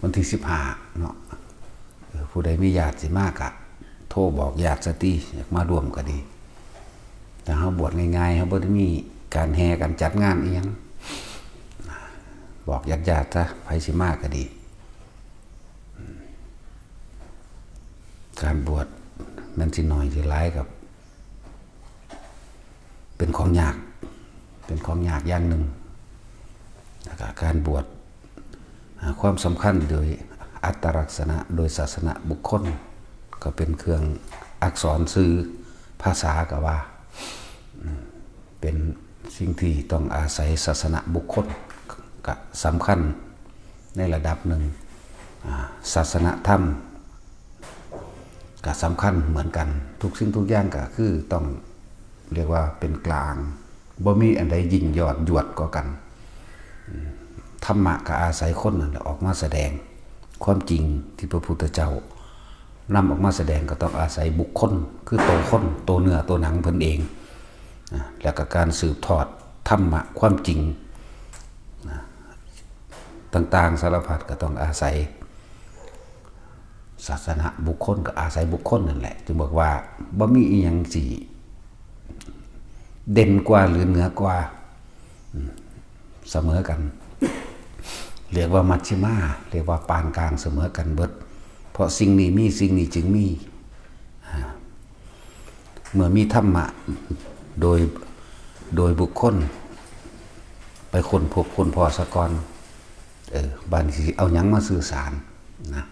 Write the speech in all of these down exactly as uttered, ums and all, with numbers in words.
วันที่สิบห้าเนาะ เออ ผู้ใดมีญาติสิมากะ โทรบอกญาติซะติ อยากมาร่วมก็ดี แต่เฮาบวชง่ายๆ เฮาบ่ได้มีการแห่ การจัดงานอีหยัง บอกญาติๆ ซะ ไผสิมาก็ดี การบวชมันสิน้อยสิหลายกับ เป็นของยาก เป็นของยากอย่างหนึ่ง แล้วก็การบวช อ่า ความสำคัญโดยอัตลักษณะ โดยศาสนบุคคล ก็เป็นเครื่องอักษรสื่อภาษาก็ว่า อืม เป็นสิ่งที่ต้องอาศัยศาสนบุคคล ก็สำคัญในระดับหนึ่ง อ่า ศาสนธรรม ก็สำคัญเหมือนกัน ทุกสิ่งทุกอย่างก็คือต้องเรียกว่าเป็นกลาง บ่มีอันใดยิ่งยอดยวดกว่ากัน ธรรมะก็อาศัยคนนั่นแหละออกมาแสดง ความจริงที่พระพุทธเจ้านำออกมาแสดงก็ต้องอาศัยบุคคล คือตัวคน ตัวเนื้อตัวหนังเพิ่นเอง อ่ะ แล้วก็การสืบทอดธรรมะความจริง นะ ต่างๆ สารพัดก็ต้องอาศัยศาสนบุคคล ก็อาศัยบุคคลนั่นแหละ จึงบอกว่าบ่มีอีหยังสิเด่นกว่าหรือเหนือกว่า อืม เสมอกัน เรียกว่ามัชฌิมา เรียกว่าปานกลางเสมอกันเบิด เพราะสิ่งนี้มี สิ่งนี้จึงมี อ่า เมื่อมีธรรมะโดย โดยบุคคล ไปค้นพบค้นพ้อซะก่อน เออ บาดนี้สิเอาหยังมาสื่อสารนะ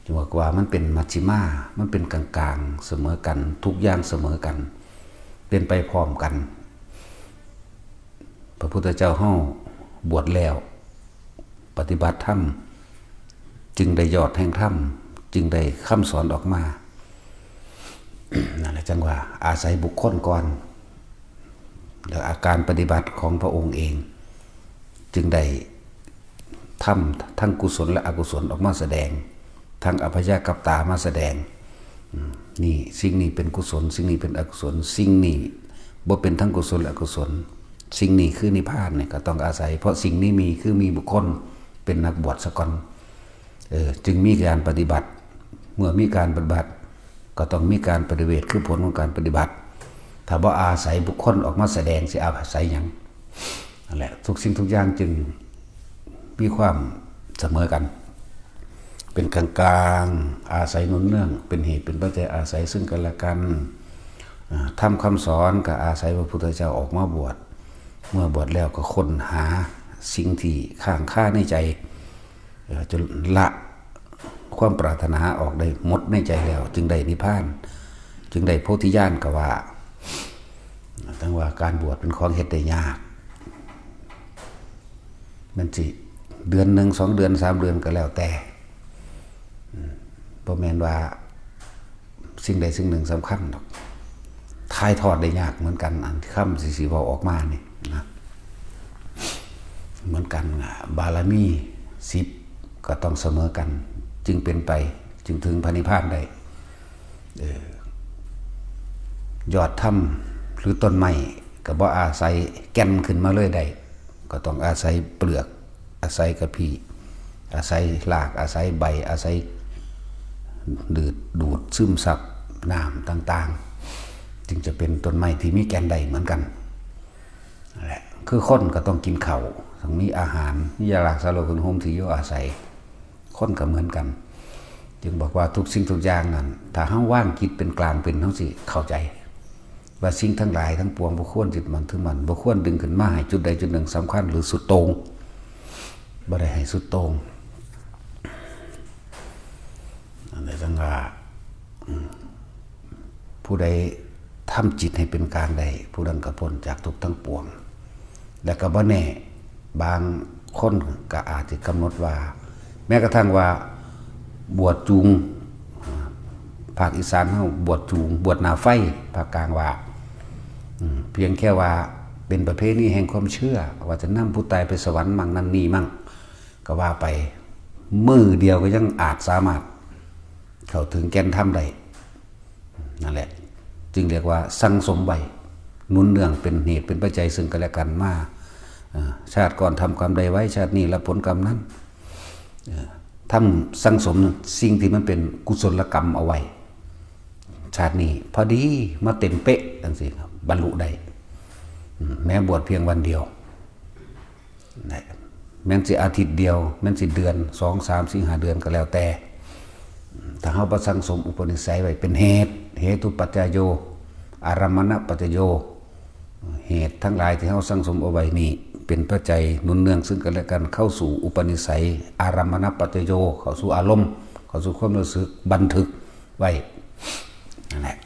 จึงบอกว่ามันเป็นมัชฌิมา มันเป็นกลางๆ เสมอกัน ทุกอย่างเสมอกัน เป็นไปพร้อมกัน พระพุทธเจ้าเฮาบวชแล้ว ปฏิบัติธรรม จึงได้ยอดแห่งธรรม จึงได้คำสอนออกมา นั่นแหละจังว่าอาศัยบุคคลก่อน แล้วอาการปฏิบัติของพระองค์เอง จึงได้ทำทั้งกุศลและอกุศลออกมาแสดง ทั้งอพยากตามาแสดง อืม นี่สิ่งนี้เป็นกุศล สิ่งนี้เป็นอกุศล สิ่งนี้บ่เป็นทั้งกุศลและอกุศล สิ่งนี้คือนิพพานเนี่ยก็ต้องอาศัย เพราะสิ่งนี้มีคือมีบุคคลเป็นนักบวชซะก่อน เออ จึงมีการปฏิบัติ เมื่อมีการปฏิบัติ ก็ต้องมีการปฏิเวท คือผลของการปฏิบัติ ถ้าบ่อาศัยบุคคลออกมาแสดง สิอาศัยหยัง นั่นแหละ ทุกสิ่งทุกอย่างจึงมีความเสมอกัน เป็นกลางๆ อาศัยหนุนเนื่อง เป็นเหตุเป็นปัจจัยอาศัยซึ่งกันและกัน อ่า ธรรมคำสอนก็อาศัยพระพุทธเจ้าออกมาบวช เมื่อบวชแล้วก็ค้นหาสิ่งที่ค้างคาในใจ เอ่อ จนละความปรารถนาออกได้หมดในใจแล้ว จึงได้นิพพาน จึงได้โพธิญาณก็ว่า ทั้งว่าการบวชเป็นของเฮ็ดได้ยาก มันสิเดือนหนึ่ง สองเดือน สามเดือนก็แล้วแต่ อืม บ่แม่นว่าสิ่งใดสิ่งหนึ่งสำคัญดอก ถ่ายทอดได้ยากเหมือนกัน อันคำสิ สิเว้าออกมานี่นะ เหมือนกัน อ่ะ บารมีสิบก็ต้องเสมอกัน จึงเป็นไป จึงถึงพระนิพพานได้ เออ ยอดธรรมหรือต้นไม้ก็บ่อาศัยแก่นขึ้นมาเลยได้ ก็ต้องอาศัยเปลือก อาศัยกะพี้ อาศัยราก อาศัยใบ อาศัยดูด ดูดซึมซับน้ำต่างๆ จึงจะเป็นต้นไม้ที่มีแก่นได้เหมือนกัน นั่นแหละ คือคนก็ต้องกินข้าว ต้องมีอาหาร มียารักษาโรค เครื่องห่มที่อยู่อาศัย คนก็เหมือนกัน จึงบอกว่าทุกสิ่งทุกอย่างนั้น ถ้าเฮาวางจิตเป็นกลางเป็น เฮาสิเข้าใจ ว่าสิ่งทั้งหลายทั้งปวงบ่ควรยึดมั่นถือมั่น บ่ควรดึงขึ้นมาให้จุดใดจุดหนึ่งสำคัญหรือสุดโต่ง บ่ได้ให้สุดโต่ง อันนี้จังว่า อืม ผู้ใดทำจิตให้เป็นกลางได้ ผู้นั้นก็พ้นจากทุกข์ทั้งปวง และก็บ่แน่ บางคนก็อาจจะกำหนดว่า แม้กระทั่งว่าบวชจูง ภาคอีสานเฮาบวชจูง บวชหน้าไฟ ภาคกลางว่า อืม เพียงแค่ว่าเป็นประเพณีแห่งความเชื่อ ว่าจะนำผู้ตายไปสวรรค์มั่งนั่นนี่มั่ง ก็ว่าไป มื้อเดียวก็ยังอาจสามารถเข้าถึงแก่นธรรมได้ นั่นแหละ จึงเรียกว่าสั่งสมไว้ หนุนเนื่องเป็นเหตุเป็นปัจจัยซึ่งกันและกันมา เอ่อ ชาติก่อนทำกรรมใดไว้ ชาตินี้รับผลกรรมนั้น เอ่อ ท ทำสั่งสมสิ่งที่มันเป็นกุศลกรรมเอาไว้ ชาตินี้พอดีมาเต็มเป๊ะจังซี่ครับ บรรลุได้ อืม แม้บวชเพียงวันเดียว นะ แม้นสิอาทิตย์เดียว แม้นสิเดือน สอง สาม สี่ ห้า เดือนก็แล้วแต่ ถ้าเฮาบ่สั่งสมอุปนิสัยไว้เป็นเหตุ เหตุปัจจโย อารัมมณปัจจโย เหตุทั้งหลายที่เฮาสั่งสมเอาไว้นี่ เป็นปัจจัยหนุนเนื่องซึ่งกันและกันเข้าสู่อุปนิสัย อารัมมณปัจจโย เข้าสู่อารมณ์ เข้าสู่ความรู้สึก บันทึกไว้ นั่นแหละ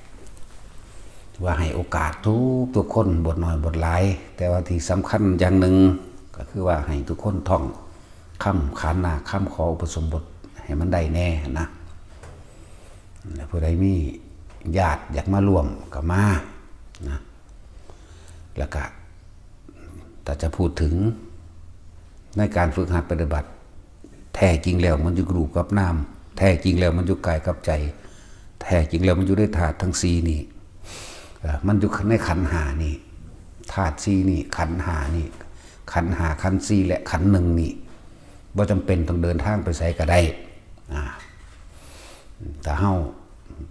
ว่าให้โอกาสทุกทุกคน บวชน้อยบวชหลาย แต่ว่าที่สำคัญอย่างหนึ่ง ก็คือว่าให้ทุกคนท่องคำขานนาคคำขออุปสมบทให้มันได้แน่นะ แล้วผู้ใดมีญาติอยากมาร่วมก็มานะ แล้วก็ ถ้าจะพูดถึงในการฝึกหัดปฏิบัติ แท้จริงแล้วมันอยู่กับรูปกับนาม แท้จริงแล้วมันอยู่กายกับใจ แท้จริงแล้วมันอยู่ในธาตุทั้งสี่นี่ เอ่อ มันอยู่ในขันธ์ห้านี่ ธาตุสี่นี่ ขันธ์ห้านี่ ขันธ์ห้า ขันธ์สี่ และขันธ์หนึ่งนี่ บ่จำเป็นต้องเดินทางไปไสก็ได้ อ่า ถ้าเฮา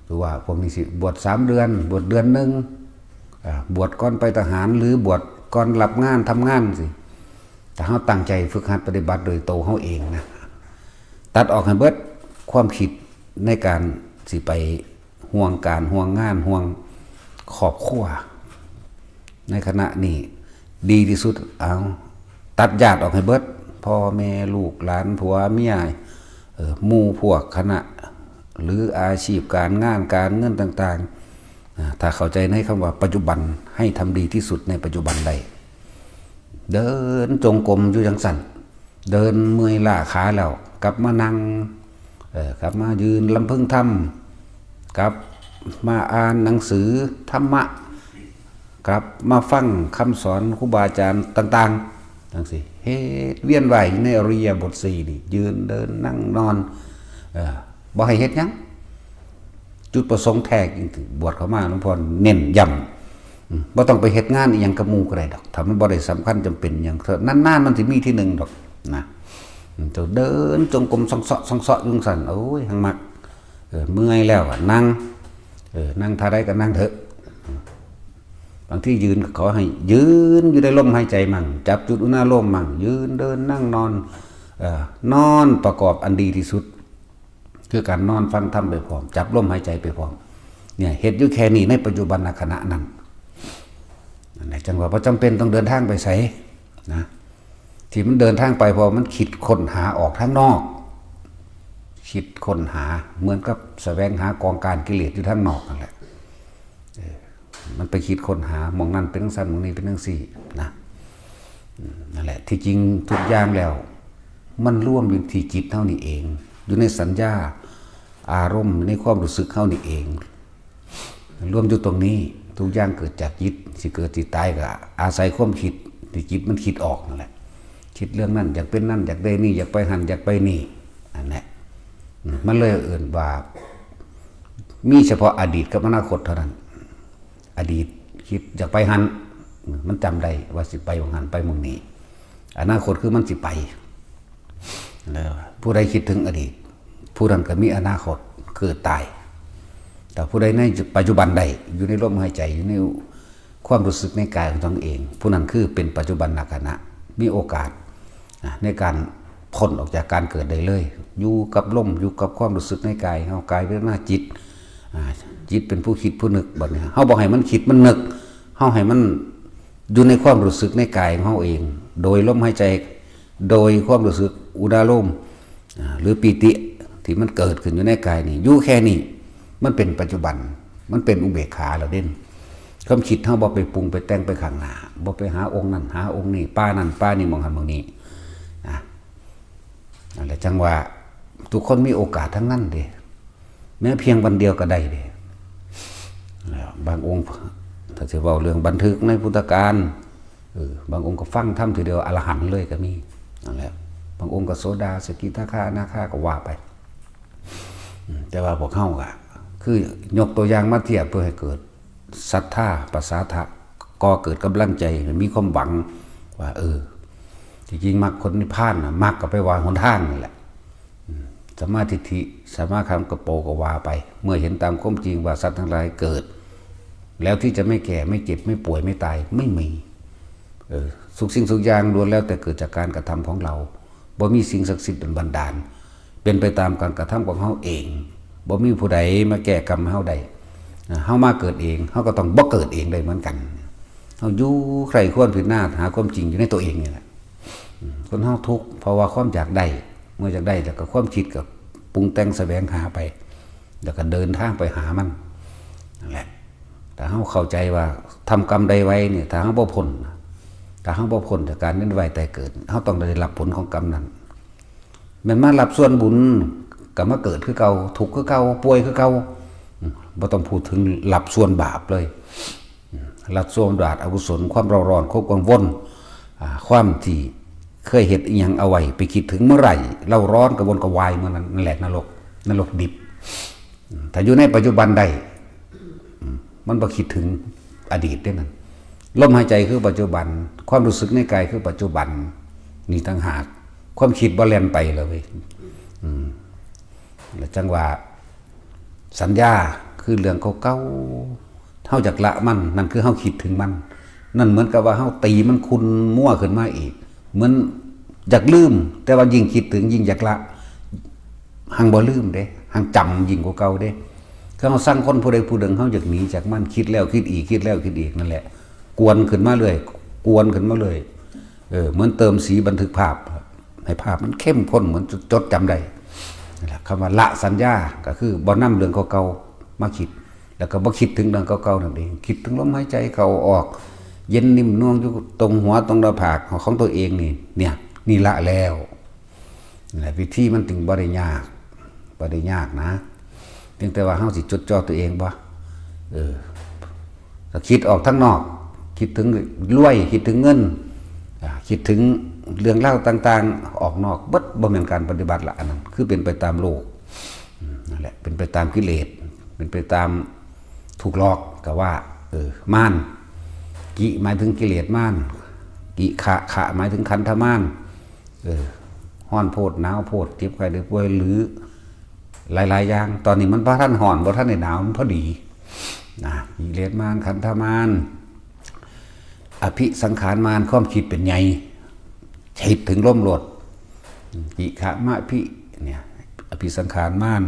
หรือว่าพวกนี้สิบวชสามเดือน บวชเดือนหนึ่ง อ่า บวชก่อนไปทหาร หรือบวชก่อนรับงานทำงานสิ ถ้าเฮาตั้งใจฝึกหัดปฏิบัติโดยโตเฮาเองนะ ตัดออกให้เบิดความคิดในการสิไปห่วงการห่วงงานห่วงครอบครัว ในขณะนี้ดีที่สุด เอา ตัดญาติออกให้เบิด พ่อแม่ลูกหลานผัวเมีย เอ่อ หมู่พวกคณะ หรืออาชีพการงานการเงินต่างๆ อ่า ถ้าเข้าใจในคำว่าปัจจุบัน ให้ทำดีที่สุดในปัจจุบันได้ เดินจงกรมอยู่จังซั่น เดินเมื่อยล้าขาแล้ว กลับมานั่ง เอ่อ กลับมายืนลำพึงธรรม กลับมาอ่านหนังสือธรรมะ กลับมาฟังคำสอนครูบาอาจารย์ต่างๆ จังซี่ เฮ็ดเวียนว่ายอยู่ในอิริยาบถสี่นี่ ยืนเดินนั่งนอน เอ่อ บ่ให้เฮ็ดหยัง จุดประสงค์แท้จริงๆ บวชเข้ามาหลวงพ่อเน้นย้ำ อืม บ่ต้องไปเฮ็ดงานอีหยังกับหมู่ก็ได้ดอก ถ้ามันบ่ได้สำคัญจำเป็นหยัง นานๆ มันสิมีที่หนึ่งดอกนะ อืม เจ้าเดินจงกรมส่องเซาะส่องเซาะอยู่จั่งซั่น โอ้ย หังมัก เออ เมื่อยแล้วอะนั่ง เออ นั่งท่าใดก็นั่งเถอะ บางทียืนก็ขอให้ยืนอยู่ในลมหายใจมั่ง จับจุดอุณาโลมมั่ง ยืนเดินนั่งนอน เอ่อ นอนประกอบอันดีที่สุด คือการนอนฟังธรรมไปพร้อม จับลมหายใจไปพร้อม เนี่ย เฮ็ดอยู่แค่นี้ในปัจจุบันขณะนั้น นั่นแหละ จั่งว่าบ่จำเป็นต้องเดินทางไปไสนะ ที่มันเดินทางไปเพราะมันคิดค้นหาออกทางนอก คิดค้นหาเหมือนกับแสวงหากองการกิเลสอยู่ทางนอกนั่นแหละ เออ มันไปคิดค้นหา หม่องนั้นเป็นจั่งซั่น หม่องนี้เป็นจั่งซี่นะ อืม นั่นแหละ ที่จริงทุกอย่างแล้ว มันรวมอยู่ที่จิตเฮานี่เอง อยู่ในสัญญา อารมณ์ ในความรู้สึกเฮานี่เอง รวมอยู่ตรงนี้ ทุกอย่างเกิดจากจิต สิเกิดสิตายก็อาศัยความคิด ที่จิตมันคิดออกนั่นแหละ คิดเรื่องนั้น อยากเป็นนั่น อยากได้นี่ อยากไปหั่น อยากไปนี่ นั่นแหละ อืม มันเลยเอิ้นว่า มีเฉพาะอดีตกับอนาคตเท่านั้น อดีตคิดอยากไปหั่น มันจำได้ว่าสิไปหม่องหั่นไปหม่องนี้ อนาคตคือมันสิไป แล้วผู้ใดคิดถึงอดีต ผู้นั้นก็มีอนาคตคือตาย แต่ผู้ใดในปัจจุบันได้ อยู่ในลมหายใจ อยู่ในความรู้สึกในกายของตนเอง ผู้นั้นคือเป็นปัจจุบันขณะ มีโอกาส อ่ะ ในการพ้นออกจากการเกิดได้เลย อยู่กับลม อยู่กับความรู้สึกในกาย เฮากายเวทนาจิต อ่า จิตเป็นผู้คิดผู้นึก บัดนี้ เฮาบ่ให้มันคิดมันนึก เฮาให้มันอยู่ในความรู้สึกในกายของเฮาเอง โดยลมหายใจ โดยความรู้สึกอุณาโลม อ่า หรือปีติที่มันเกิดขึ้นอยู่ในกายนี่ อยู่แค่นี้ มันเป็นปัจจุบัน มันเป็นอุเบกขาแล้วเด้น ความคิดเฮาบ่ไปปรุงไปแต่งไปข้างหน้า บ่ไปหาองค์นั้นหาองค์นี้ ปานั่นปานี่ หม่องหั่นหม่องนี้ นะ นั่นแหละ จั่งว่าทุกคนมีโอกาสทั้งนั้นเด้ แม้เพียงวันเดียวก็ได้เด้ แล้วบางองค์ ถ้าสิเว้าเรื่องบันทึกในพุทธกาล เออ บางองค์ก็ฟังธรรมทีเดียวอรหันต์เลยก็มี นั่นแหละ บางองค์ก็โสดา สกิทาคา อนาคาก็ว่าไป อืม แต่ว่าพวกเฮาก็ คือยกตัวอย่างมาเทียบเพื่อให้เกิดศรัทธา ประสาทะ ก่อเกิดกำลังใจ มีความหวังว่า เออ ที่จริงมรรคผลนิพพานน่ะ มรรคก็แปลว่าหนทางนั่นแหละ อืม สัมมาทิฏฐิ สัมมาสังกัปโปก็ว่าไป เมื่อเห็นตามความจริงว่าสัตว์ทั้งหลายเกิด แล้วที่จะไม่แก่ไม่เจ็บไม่ป่วยไม่ตายไม่มี เออ ทุกสิ่งทุกอย่างล้วนแล้วแต่เกิดจากการกระทำของเรา บ่มีสิ่งศักดิ์สิทธิ์ดลบันดาล เป็นไปตามการกระทำของเฮาเอง บ่มีผู้ใดมาแก้กรรมให้เฮาได้ อ่า เฮามาเกิดเอง เฮาก็ต้องบ่เกิดเองได้เหมือนกัน เฮาอยู่ใคร่ครวญพิจารณาหาความจริงอยู่ในตัวเองนี่แหละ อืม คนเฮาทุกข์เพราะว่าความอยากได้ เมื่ออยากได้แล้วก็ความคิดก็ปรุงแต่งแสวงหาไป แล้วก็เดินทางไปหามัน นั่นแหละ ถ้าเฮาเข้าใจว่าทำกรรมใดไว้เนี่ย ถ้าเฮาบ่พ้น ถ้าเฮาบ่พ้นจากการเวียนว่ายตายเกิด เฮาต้องได้รับผลของกรรมนั้น แม่นมารับส่วนบุญ ก็มาเกิดคือเก่า ทุกข์คือเก่า ป่วยคือเก่า อืม บ่ต้องพูดถึงรับส่วนบาปเลย อืม รับส่วนบาป อกุศล ความเร่าร้อน ความกังวล อ่า ความที่เคยเฮ็ดอิหยังเอาไว้ ไปคิดถึงเมื่อไหร่ เร่าร้อนกระวนกระวายเมื่อนั้น นั่นแหละนรก นรกดิบ อืม ถ้าอยู่ในปัจจุบันได้ อืม มันบ่คิดถึงอดีตเด้นั่น ลมหายใจคือปัจจุบัน ความรู้สึกในกายคือปัจจุบัน นี่ต่างหาก ความคิดบ่แล่นไปเลย อืม แล้วจังว่าสัญญาคือเรื่องเก่าๆ เฮาอยากละมัน นั่นคือเฮาคิดถึงมัน นั่นเหมือนกับว่าเฮาตีมันขุ่นมัวขึ้นมาอีก เหมือนอยากลืม แต่ว่ายิ่งคิดถึงยิ่งอยากละ หังบ่ลืมเด้ หังจำยิ่งกว่าเก่าเด้ คือเฮาซังคนผู้ใดผู้หนึ่ง เฮาอยากหนีจากมัน คิดแล้วคิดอีก คิดแล้วคิดอีก นั่นแหละ กวนขึ้นมาเรื่อย กวนขึ้นมาเรื่อย เออ เหมือนเติมสีบันทึกภาพ ให้ภาพมันเข้มข้น เหมือนจดจำได้ นั่นแหละ คำว่าละสัญญาก็คือบ่นำเรื่องเก่าๆ มาคิด แล้วก็บ่คิดถึงเรื่องเก่าๆ นั่นเอง คิดถึงลมหายใจเข้าออก เย็นนิ่มนวลอยู่ตรงหัวตรงหน้าผากของตัวเองนี่ เนี่ย นี่ละแล้ว นั่นแหละ วิธีมันจึงบ่ได้ยาก บ่ได้ยากนะ เพียงแต่ว่าเฮาสิจดจ่อตัวเองบ่ เออ ถ้าคิดออกทางนอก คิดถึงรวย คิดถึงเงิน อ่า คิดถึงเรื่องราวต่างๆ ออกนอกเบิด บ่แม่นการปฏิบัติละ อันนั้นคือเป็นไปตามโลก อืม นั่นแหละ เป็นไปตามกิเลส เป็นไปตามถูกหลอก ก็ว่า เออ มาร กิ หมายถึงกิเลสมาร กิขะ ขะ หมายถึงขันธมาร เออ ฮ้อนโพด หนาวโพด เจ็บไข้ได้ป่วย หรือหลายๆ อย่าง ตอนนี้มันบ่ทันฮ้อน บ่ทันได้หนาว มันพอดี นะ กิเลสมาร ขันธมาร อภิสังขารมาร ความคิดเป็นใหญ่ คิดถึงลมโลด กิขะมะภิ เนี่ย อภิสังขารมาร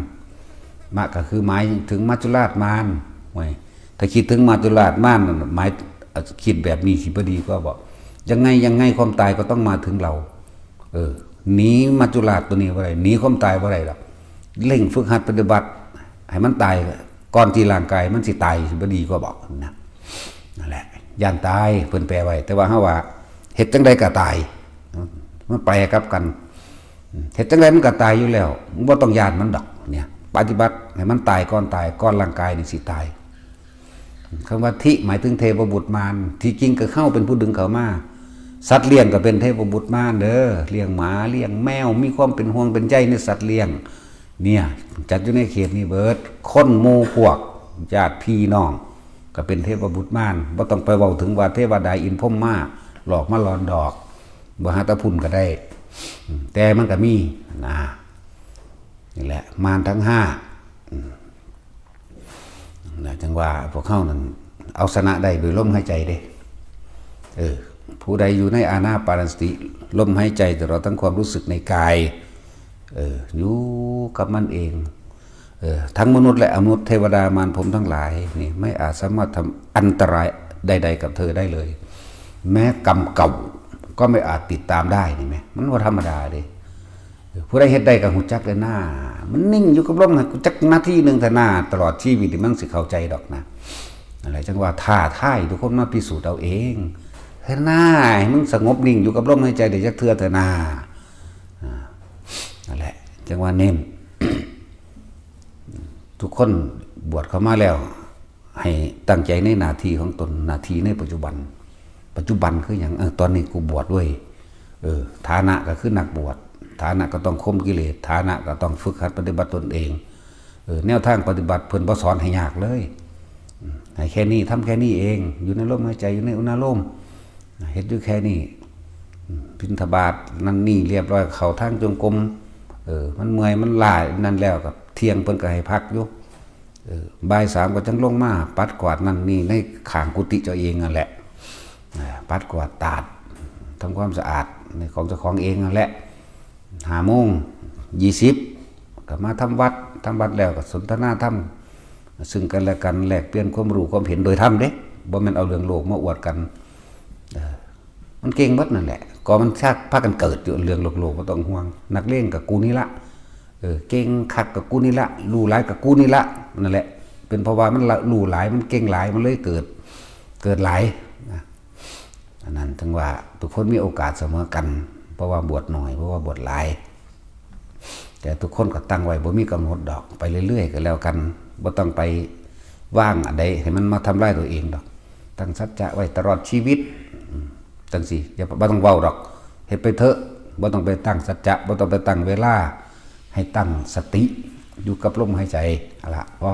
มะก็คือหมายถึงมัจจุราชมาร โอ้ย ถ้าคิดถึงมัจจุราชมารนั่นน่ะ หมาย คิดแบบนี้สิบ่ดีกว่าบ่ ยังไงยังไงความตายก็ต้องมาถึงเรา เออ หนีมัจจุราชตัวนี้บ่ได้ หนีความตายบ่ได้ดอก เร่งฝึกหัดปฏิบัติ ให้มันตายก่อนที่ร่างกายมันสิตาย สิบ่ดีกว่าบ่ นะ นั่นแหละ ย่านตาย เพิ่นแปลไว้ แต่ว่าเฮาว่า เฮ็ดจั่งใดก็ตาย มันแปลกลับกัน เฮ็ดจั่งใดมันก็ตายอยู่แล้ว บ่ต้องย่านมันดอก เนี่ย ปฏิบัติให้มันตายก่อนตาย ก่อนร่างกายนี่สิตาย คำว่าทิ หมายถึงเทพบุตรมาร ที่จริงก็เฮาเป็นผู้ดึงเขามา สัตว์เลี้ยงก็เป็นเทพบุตรมารเด้อ เลี้ยงหมา เลี้ยงแมว มีความเป็นห่วงเป็นใยในสัตว์เลี้ยง เนี่ย จัดอยู่ในเขตนี้เบิด คนหมู่พวก ญาติพี่น้อง ก็เป็นเทพบุตรมาร บ่ต้องไปเว้าถึงว่าเทวดาอินทร์พรหมมา หลอกมาหลอนดอก บ่หาแตะพุ้นก็ได้ อืม แต่มันก็มี นะ นี่แหละ มารทั้งห้า อืม นะ จั่งว่าพวกเฮานั่นเอาชนะได้โดยลมหายใจเด้ เออ ผู้ใดอยู่ในอานาปานสติ ลมหายใจตลอดทั้งความรู้สึกในกาย เออ อยู่กับมันเอง เออ ทั้งมนุษย์และอมนุษย์ เทวดามารพรหมทั้งหลายนี่ ไม่อาจสามารถทำอันตรายใดๆ กับเธอได้เลย แม้กรรมเก่าก็ไม่อาจติดตามได้ นี่แหม มันบ่ธรรมดาเด้ เออ ผู้ใดเฮ็ดได้ก็ฮู้จักเลยนะ มันนิ่งอยู่กับลมนะ จักนาทีหนึ่งเท่านั้น ตลอดชีวิตนี่มันสิเข้าใจดอกนะ อะไรจั่งว่าท้าทายทุกคนมาพิสูจน์เอาเอง เฮ้ยนะ ให้มันสงบนิ่งอยู่กับลมหายใจได้จักเทื่อเถอะนะ อ่า นั่นแหละ จั่งว่าเน้น ทุกคนบวชเข้ามาแล้ว ให้ตั้งใจในหน้าที่ของตน หน้าที่ในปัจจุบัน ปัจจุบันคือหยัง เออ ตอนนี้กูบวชเว้ย เออ ฐานะก็คือนักบวช ฐานะก็ต้องข่มกิเลส ฐานะก็ต้องฝึกหัดปฏิบัติตนเอง เออ แนวทางปฏิบัติเพิ่นบ่สอนให้ยากเลย อืม ให้แค่นี้ ทำแค่นี้เอง อยู่ในลมหายใจ อยู่ในอุณาโลม เฮ็ดอยู่แค่นี้ อืม บิณฑบาตนั่นนี่เรียบร้อย เข้าทางจงกรม เออ มันเมื่อยมันล้านั่นแล้วก็เที่ยงเพิ่นก็ให้พักอยู่ เออ บ่ายสามก็จั่งลงมาปัดกวาดนั่นนี่ในข้างกุฏิเจ้าเองนั่นแหละ อ่า ปัดกวาดตาด ทำความสะอาดในของเจ้าของเองนั่นแหละ ห้าโมงยี่สิบก็มาทำวัด ทำวัดแล้วก็สนทนาธรรม ซึ่งกันและกัน แลกเปลี่ยนความรู้ความเห็นโดยธรรมเด้ บ่แม่นเอาเรื่องโลกมาอวดกัน เออ มันเก่งเบิดนั่นแหละ ก็มันชักพากันเกิดอยู่เรื่องโลกๆ บ่ต้องห่วง นักเลงกับกูนี่ละ เออ เก่งคักกับกูนี่ละ รู้หลายกับกูนี่ละ นั่นแหละ เป็นเพราะว่ามันละรู้หลาย มันเก่งหลาย มันเลยเกิด เกิดหลายนะ อันนั้นถึงว่าทุกคนมีโอกาสเสมอกัน เพราะว่าบวชหน่อย เพราะว่าบวชหลาย แต่ทุกคนก็ตั้งไว้บ่มีกำหนดดอก ไปเรื่อยๆ ก็แล้วกัน บ่ต้องไปวางอันใดให้มันมาทำลายตัวเองดอก ตั้งสัจจะไว้ตลอดชีวิต อืม จั่งซี้ อย่า บ่ต้องเว้าดอก เฮ็ดไปเถอะ บ่ต้องไปตั้งสัจจะ บ่ต้องไปตั้งเวลา ให้ตั้งสติ อยู่กับลมหายใจ เอาละ พอ